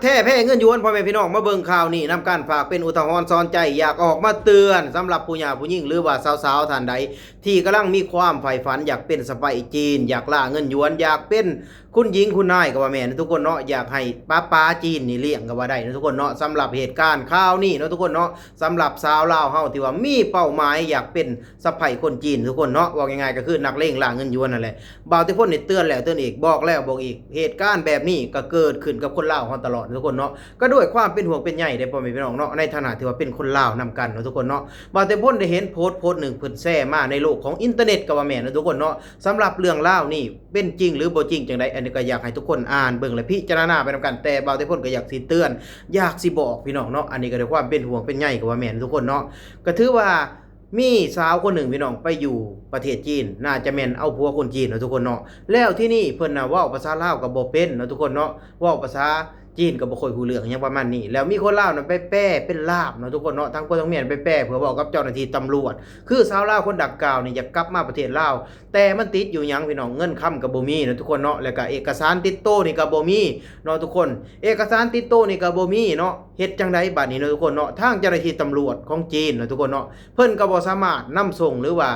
ແທ້ແພ້ເງິນຢວນ. ພໍ່ແມ່ພີ່ນ້ອງ ມາເບິ່ງຂ່າວນີ້ນຳກັນ ຝາກເປັນອຸທາຫອນສອນໃຈ ຢາກອອກມາເຕືອນສຳລັບຜູ້ຫຍ່າຜູ້ຍິງ ຫຼືວ່າສາວໆທ່ານໃດ ທີ່ກຳລັງມີຄວາມໃຝ່ຝັນຢາກເປັນສະໃພ້ຈີນ ຢາກລ່າເງິນຢວນ ຢາກເປັນຄຸນຍິງຄຸນນາຍກໍວ່າແມ່ນທຸກຄົນເນາະ ຢາກໃຫ້ປ້າໆຈີນນີ້ລ້ຽງກໍວ່າໄດ້ເນາະທຸກຄົນເນາະ. ສຳລັບເຫດການຂ່າວນີ້ເນາະທຸກຄົນເນາະ ສຳລັບຊາວລາວເຮົາທີ່ວ່າມີເປົ້າໝາຍຢາກເປັນ ສະໃພ້ຄົນຈີນທຸກຄົນເນາະ ເວົ້າງ່າຍໆກໍຄືນັກເລງລ່າເງິນຢວນນັ້ນແຫຼະ. ບ່າວເຕັມພົນນີ້ເຕືອນແລ້ວເຕືອນອີກ ບອກແລ້ວບອກອີກ ເຫດການແບບນີ້ກໍເກີດຂຶ້ນກັບຄົນລາວເຮົາຕະຫຼອດທຸກຄົນເນາະ ກໍດ້ວຍຄວາມເປັນຫ່ວງເປັນໃຍເດ້ພໍ່ແມ່ພີ່ນ້ອງເນາະ ໃນຖານະທີ່ວ່າເປັນຄົນລາວນຳກັນເນາະທຸກຄົນເນາະ. ບ່າວເຕັມພົນໄດ້ເຫັນໂພສ ໂພສໜຶ່ງເພິ່ນແຊມາໃນໂລກຂອງອິນເຕີເນັດກໍວ່າແມ່ນເນາະທຸກຄົນເນາະ ສຳລັບເລື່ອງລາວນີ້ເປັນຈິງຫຼືບໍ່ຈິງຈັ່ງໃດ ອັນນີ້ກໍຢາກໃຫ້ທຸກຄົນອ່ານເບິ່ງ ແລະ ພິຈາລະນາໄປນຳກັນ. ແຕ່ບ່າວເຕັມພົນກໍຢາກຊິເຕືອນ ຢາກຊິບອກພີ່ນ້ອງເນາະ ອັນນີ້ກໍດ້ວຍຄວາມເປັນຫ່ວງເປັນໃຍກໍວ່າແມ່ນທຸກຄົນເນາະ ກໍຖືວ່າ ມີສາວຄົນໜຶ່ງພີ່ນ້ອງໄປຢູ່ປະເທດຈີນ ໜ້າຈະແມ່ນເອົາຜົວຄົນຈີນເນາະທຸກຄົນເນາະ. ແລ້ວທີນີ້ເພິ່ນນະເວົ້າພາສາລາວກໍບໍ່ເປັນເນາະທຸກຄົນເນາະ ເວົ້າພາສາຈີນກໍບໍ່ຄ່ອຍຮູ້ເລື່ອງຫຍັງປະມານນີ້ ແລ້ວມີຄົນລາວນະໄປແປເປັນລ່າມເນາະທຸກຄົນເນາະ ທັງຜົວທັງເມຍໄປແປເພື່ອເວົ້າກັບເຈົ້າໜ້າທີ່ຕຳຫຼວດ ຄືສາວລາວຄົນດັ່ງກ່າວນີ້ຢາກກັບມາປະເທດລາວ ແຕ່ມັນຕິດຢູ່ຫຍັງພີ່ນ້ອງ ເງິນຄຳກໍບໍ່ມີເນາະທຸກຄົນເນາະ ແລ້ວກໍເອກະສານຕິດໂຕນີ້ກໍບໍ່ມີເນາະທຸກຄົນ ເອກະສານຕິດໂຕນີ້ກໍບໍ່ມີເນາະ. ເຮັດຈັ່ງໃດບາດນີ້ເນາະທຸກຄົນເນາະ ທາງເຈົ້າໜ້າທີ່ຕຳຫຼວດຂອງຈີນເນາະທຸກຄົນເນາະ ເພິ່ນກໍບໍ່ສາມາດນຳສົ່ງ ຫຼືວ່າ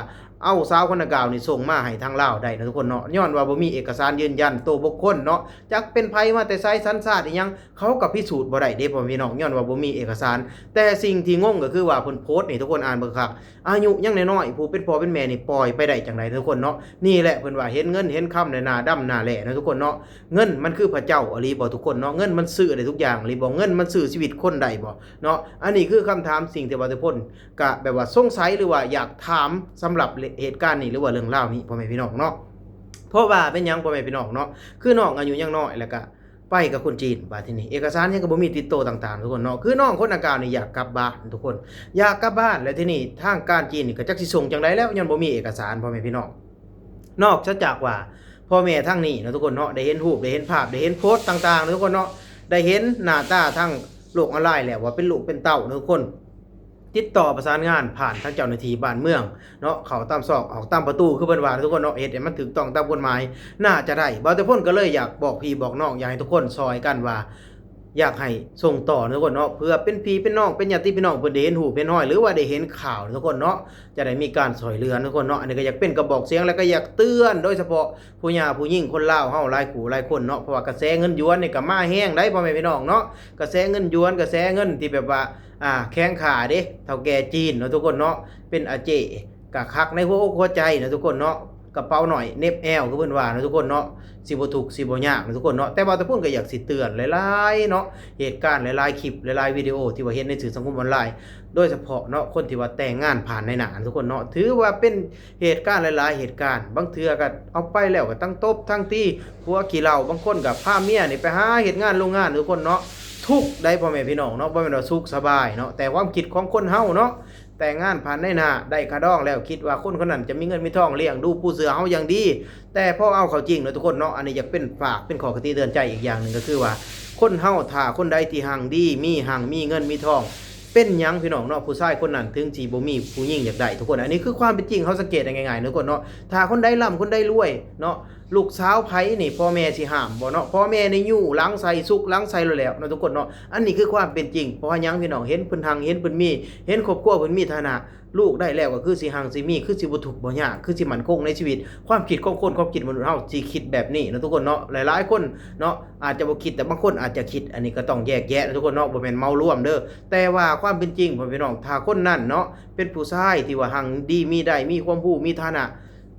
ເອົາສາວຄົນດັ່ງກ່າວນີ້ສົ່ງມາໃຫ້ທາງລາວໄດ້ເນາະທຸກຄົນເນາະ ຍ້ອນວ່າບໍ່ມີເອກະສານຢືນຢັນໂຕບຸກຄົນເນາະ ຈັກເປັນໃຜມາແຕ່ໃສ ສັນຊາດອີ່ຫຍັງ ເຂົາກໍພິສູດບໍ່ໄດ້ເດ້ພໍ່ແມ່ພີ່ນ້ອງ ຍ້ອນວ່າບໍ່ມີເອກະສານ. ແຕ່ສິ່ງທີ່ງົງກໍຄືວ່າເພິ່ນໂພສນີ້ ທຸກຄົນອ່ານເບິ່ງຄັກ ອາຍຸຍັງນ້ອຍໆ ຜູ້ເປັນພໍ່ເປັນແມ່ນີ້ປ່ອຍໄປໄດ້ຈັ່ງໃດທຸກຄົນເນາະ. ນີ້ແຫຼະເພິ່ນວ່າເຫັນເງິນເຫັນຄຳແລ້ວໜ້າດຳໜ້າແຫຼ້ເນາະທຸກຄົນເນາະ. ເງິນມັນຄືພະເຈົ້າອີ່ຫຼີບໍ່ທຸກຄົນເນາະ? ເງິນມັນຊື້ໄດ້ທຸກຢ່າງອີ່ຫຼີບໍ່? ເງິນມັນຊື້ຊີວິດຄົນໄດ້ບໍ່ເນາະ? ອັນນີ້ຄືຄຳຖາມສິ່ງທີ່ວ່າເຕັມພົນກະແບບວ່າສົງໄສ ຫຼືວ່າຢາກຖາມສຳລັບເຫດການນີ້ ຫຼືວ່າເລື່ອງລາວນີ້ພໍ່ແມ່ພີ່ນ້ອງເນາະ. ເພາະວ່າເປັນຫຍັງພໍ່ແມ່ພີ່ນ້ອງເນາະ? ຄືນ້ອງອາຍຸຍັງນ້ອຍ ແລ້ວກະ ໄປກັບຄົນຈີນ ບາດທີນີ້ເອກະສານຫຍັງກໍບໍ່ມີຕິດໂຕຕ່າງໆ ທຸກຄົນເນາະ. ຄືນ້ອງຄົນດັ່ງກ່າວນີ້ຢາກກັບບ້ານທຸກຄົນ ຢາກກັບບ້ານ ແລ້ວທີນີ້ທາງການຈີນນີ້ກໍຈັກຊິສົ່ງຈັ່ງໃດແລ້ວ ຍ້ອນບໍ່ມີເອກະສານ ພໍ່ແມ່ພີ່ນ້ອງ. ນອກເສຍຈາກວ່າພໍ່ແມ່ທາງນີ້ເນາະ ທຸກຄົນເນາະ ໄດ້ເຫັນຮູບ ໄດ້ເຫັນພາບ ໄດ້ເຫັນໂພສຕ່າງໆ ເນາະ ທຸກຄົນເນາະ ໄດ້ເຫັນໜ້າຕາທາງໂລກອອນລາຍແລ້ວວ່າເປັນລູກເປັນເຕົ້າເນາະ ທຸກຄົນ ຕິດຕໍ່ປະສານງານຜ່ານທາງເຈົ້າໜ້າທີ່ບ້ານເມືອງເນາະ ເຂົ້າຕາມຊອກອອກຕາມປະຕູ ຄືເພິ່ນວ່າທຸກຄົນເນາະ ເຮັດໃຫ້ມັນຖືກຕ້ອງຕາມກົດໝາຍ ໜ້າຈະໄດ້. ບ່າວເຕັມພົນກໍເລີຍຢາກບອກພີ່ບອກນ້ອງ ຢາກໃຫ້ທຸກຄົນຊ່ອຍກັນວ່າ ຢາກໃຫ້ສົ່ງຕໍ່ທຸກຄົນເນາະ ເພື່ອເປັນພີ່ເປັນນ້ອງ ເປັນຍາດຕິພີ່ນ້ອງ ເພິ່ນໄດ້ເຫັນຮູບເຫັນຮອຍ ຫຼືວ່າໄດ້ເຫັນຂ່າວທຸກຄົນເນາະ ຈະໄດ້ມີການຊ່ອຍເຫຼືອທຸກຄົນເນາະ. ອັນນີ້ກໍຢາກເປັນກະບອກສຽງ ແລະ ກໍຢາກເຕືອນ ໂດຍສະເພາະຜູ້ຍ່າຜູ້ຍິງຄົນລາວເຮົາຫຼາຍຄູ່ຫຼາຍຄົນເນາະ ເພາະວ່າກະແສເງິນຢວນນີ້ກໍມາແຮງໄດ໋ ພໍ່ແມ່ພີ່ນ້ອງເນາະ. ກະແສເງິນຢວນ ກະແສເງິນທີ່ແບບວ່າ ອ່າ ແຂງຂ້າເດ້ ເຖົ້າແກ່ຈີນເນາະ ທຸກຄົນເນາະ ເປັນອາເຈ້ ກະຄັກໃນຫົວອົກຫົວໃຈເນາະ ທຸກຄົນເນາະ ກະເປົາໜ້ອຍເໜັບແອວ ຄືເພິ່ນວ່າເນາະ ທຸກຄົນເນາະ ຊິບໍ່ທຸກຊິບໍ່ຍາກເນາະ ທຸກຄົນເນາະ. ແຕ່ວ່າເຕັມພົນກໍຢາກຊິເຕືອນຫຼາຍໆເນາະ ເຫດການຫຼາຍໆຄລິບ ຫຼາຍໆວິດີໂອ ທີ່ວ່າເຫັນໃນສື່ສັງຄົມອອນລາຍ ໂດຍສະເພາະເນາະ ຄົນທີ່ວ່າແຕ່ງງານຜ່ານນາຍໜ້າ ທຸກຄົນເນາະ ຖືວ່າເປັນ ເຫດການຫຼາຍໆເຫດການ ບາງເທື່ອກໍເອົາໄປແລ້ວກໍທັງຕົບທັງຕີ ຜົວຂີ້ເຫຼົ້າ ບາງຄົນກໍພາເມຍນີ້ໄປຫາເຮັດງານໂລງງານ ທຸກຄົນເນາະ. ທຸກໄດ໋ພໍ່ແມ່ພີ່ນ້ອງເນາະ ບໍ່ແມ່ນວ່າສຸກສະບາຍເນາະ ແຕ່ຄວາມຄິດຂອງຄົນເຮົາເນາະ ແຕ່ງງານຜ່ານນາຍໜ້າ ໄດ້ຄ່າດອງແລ້ວ ຄິດວ່າຄົນຄົນນັ້ນຈະມີເງິນມີທອງລ້ຽງດູປູເສືອເຮົາຢ່າງດີ ແຕ່ພໍເອົາເຂົ້າຈິງເນາະ ທຸກຄົນເນາະ ອັນນີ້ຢາກເປັນຝາກເປັນຂໍ້ຄະຕິເຕືອນໃຈອີກຢ່າງໜຶ່ງ ກໍຄືວ່າ ຄົນເຮົາຖ້າຄົນໃດທີ່ຮັ່ງດີ ມີຮັ່ງມີເງິນມີທອງ ເປັນຫຍັງພີ່ນ້ອງເນາະ ຜູ້ຊາຍຄົນນັ້ນເຖິງຊິບໍ່ມີຜູ້ຍິງຢາກໄດ້ ທຸກຄົນ. ອັນນີ້ຄືຄວາມເປັນຈິງ ເຮົາສັງເກດໄດ້ງ່າຍໆເນາະ ທຸກຄົນເນາະ. ຖ້າຄົນໃດລ່ຳ ຄົນໃດລວຍເນາະ ລູກສາວໃຜນີ້ ພໍ່ແມ່ຊິຫ້າມບໍ່ເນາະ? ພໍ່ແມ່ນີ້ຍູ້ຫຼັງໃສ່ ຊຸກຫຼັງໃສ່ໂລດແລ້ວເນາະ ທຸກຄົນເນາະ. ອັນນີ້ຄືຄວາມເປັນຈິງ. ເພາະວ່າຫຍັງພີ່ນ້ອງ? ເຫັນເພິ່ນຮັ່ງ ເຫັນເພິ່ນມີ ເຫັນຄອບຄົວເພິ່ນມີຖານະ ລູກໄດ້ແລ້ວກໍຄືຊິຮັ່ງຊິມີ ຄືຊິບໍ່ທຸກບໍ່ຍາກ ຄືຊິໝັ້ນຄົງໃນຊີວິດ. ຄວາມຄິດຂອງຄົນ ຄວາມຄິດມະນຸດເຮົາຊິຄິດແບບນີ້ເນາະ ທຸກຄົນເນາະ. ຫຼາຍໆຄົນເນາະ ອາດຈະບໍ່ຄິດ ແຕ່ບາງຄົນອາດຈະຄິດ ອັນນີ້ກໍຕ້ອງແຍກແຍະເນາະ ທຸກຄົນເນາະ ບໍ່ແມ່ນເໝົາລວມເດີ. ແຕ່ວ່າຄວາມເປັນຈິງ ພໍ່ແມ່ພີ່ນ້ອງ ຖ້າຄົນນັ້ນເນາະ ເປັນຜູ້ຊາຍທີ່ວ່າຮັ່ງດີ ມີໄດ້ ມີຄວາມຮູ້ ມີຖານະ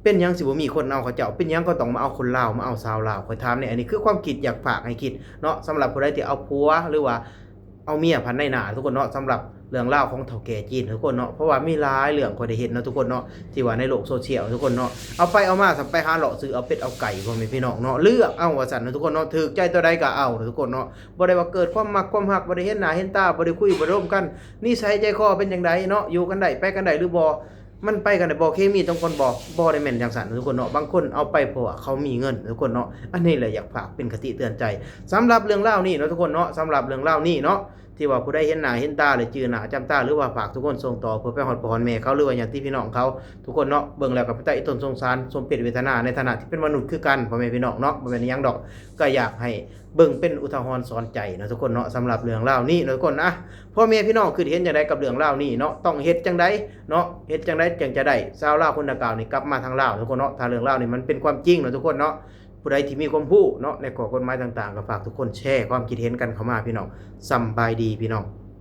ເປັນຫຍັງຊິບໍ່ມີຄົນເອົາເຂົາເຈົ້າ? ເປັນຫຍັງເຂົາຕ້ອງມາເອົາຄົນລາວ ມາເອົາສາວລາວ? ຂ້ອຍຖາມແດ່. ອັນນີ້ຄືຄວາມຄິດ ຢາກຝາກໃຫ້ຄິດເນາະ ສຳລັບຜູ້ໃດທີ່ເອົາຜົວ ຫຼືວ່າ ເອົາເມຍຜ່ານນາຍໜ້າ ທຸກຄົນເນາະ. ສຳລັບເລື່ອງລາວຂອງເຖົ້າແກ່ຈີນ ທຸກຄົນເນາະ ເພາະວ່າມີຫຼາຍເລື່ອງຂ້ອຍໄດ້ເຫັນເນາະ ທຸກຄົນເນາະ ທີ່ວ່າໃນໂລກໂຊຊຽວ ທຸກຄົນເນາະ. ເອົາໄປເອົາມາ ສ່ຳໄປຫາເລາະຊື້ເອົາເປັດເອົາໄກ່ ພໍ່ແມ່ພີ່ນ້ອງເນາະ ເລືອກເອົາວ່າຊັ້ນເນາະ ທຸກຄົນເນາະ. ຖືກໃຈຕົວໃດກໍເອົາເນາະ ທຸກຄົນເນາະ. ບໍ່ໄດ້ວ່າເກີດຄວາມມັກຄວາມຮັກ ບໍ່ໄດ້ເຫັນໜ້າເຫັນຕາ ບໍ່ໄດ້ຄຸຍບໍ່ໄດ້ລົມກັນ ນິໄສໃຈຄໍເປັນຈັ່ງໃດເນາະ ຢູ່ກັນໄດ້ ໄປກັນໄດ້ຫຼືບໍ່ ມັນໄປກັນໄດ້ບໍ່ ເຄມີຕ້ອງກັນບໍ່? ບໍ່ໄດ້ແມ່ນຈັ່ງຊັ້ນ ທຸກຄົນເນາະ. ບາງຄົນເອົາໄປເພາະວ່າເຂົາມີເງິນ ທຸກຄົນເນາະ. ອັນນີ້ແຫຼະ ຢາກຝາກເປັນຄະຕິເຕືອນໃຈ ສຳລັບເລື່ອງລາວນີ້ເນາະ ທຸກຄົນເນາະ. ສຳລັບເລື່ອງລາວນີ້ເນາະ ທີ່ວ່າຜູ້ໃດເຫັນໜ້າເຫັນຕາ ຫຼືຈື່ໜ້າຈຳຕາ ຫຼືວ່າຝາກທຸກຄົນສົ່ງຕໍ່ເພື່ອໄປຮອດພໍ່ຮອດແມ່ເຂົາ ຫຼືວ່າຍາດຕິພີ່ນ້ອງເຂົາ. ທຸກຄົນເນາະ ເບິ່ງແລ້ວກໍເປັນຕາອີ່ຕົນສົງສານ ສົມເປັນເວທະນາ ໃນຖານະທີ່ເປັນມະນຸດຄືກັນ ພໍ່ແມ່ພີ່ນ້ອງເນາະ ບໍ່ແມ່ນອີ່ຫຍັງດອກ ກໍຢາກໃຫ້ເບິ່ງເປັນອຸທາຫອນສອນໃຈເນາະທຸກຄົນເນາະ ສຳລັບເລື່ອງລາວນີ້ເນາະທຸກຄົນ. ອະ ພໍ່ແມ່ພີ່ນ້ອງຄິດເຫັນຈັ່ງໃດກັບເລື່ອງລາວນີ້ເນາະ ຕ້ອງເຮັດຈັ່ງໃດເນາະ ເຮັດຈັ່ງໃດຈຶ່ງຈະໄດ້ຊາວລາວຄົນດັ່ງກ່າວນີ້ກັບມາທາງລາວທຸກຄົນເນາະ. ຖ້າເລື່ອງລາວນີ້ມັນເປັນຄວາມຈິງເນາະທຸກຄົນເນາະ ຜູ້ໃດທີ່ມີຄວາມຮູ້ເນາະ ໃນຂໍ້ກົດໝາຍຕ່າງໆ ກໍຝາກທຸກຄົນແຊຄວາມຄິດເຫັນກັນເຂົ້າມາ ພີ່ນ້ອງ. ສຳບາຍດີ ພີ່ນ້ອງ.